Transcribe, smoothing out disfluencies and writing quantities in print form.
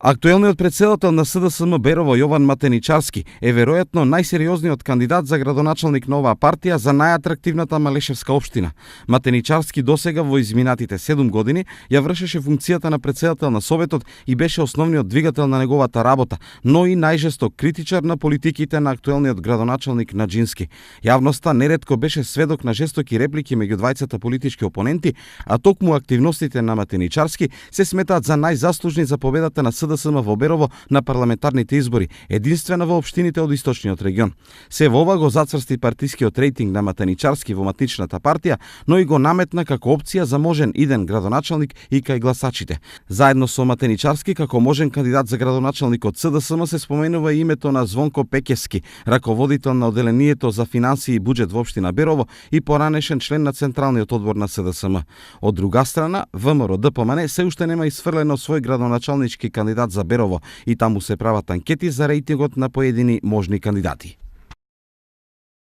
Актуелниот претседател на СДСМ Берово Јован Матеничарски е веројатно најсериозниот кандидат за градоначалник на оваа партија за најатрактивната Малешевска општина. Матеничарски досега во изминатите 7 години ја вршеше функцијата на претседател на Советот и беше основниот двигател на неговата работа, но и најжесток критичар на политиките на актуелниот градоначалник Наџински. Јавноста неретко беше сведок на жестоки реплики меѓу двајцата политички опоненти, а токму активностите на Матеничарски се сметаат за најзаслужни за победата на СДСМ во Берово на парламентарните избори, единствена во општините од источниот регион. Се во ова го зацврсти партискиот рейтинг на Матеничарски во матичната партија, но и го наметна како опција за можен иден градоначалник и кај гласачите. Заедно со Матеничарски како можен кандидат за градоначалник од СДСМ се споменува и името на Звонко Пеќевски, раководител на одделението за финансии и буџет во општина Берово и поранешен член на Централниот одбор на СДСМ. Од друга страна, ВМРО ДПМН се уште нема исфрлено свој градоначалнички кандидат за Берово и таму се прават анкети за рейтингот на поедини можни кандидати.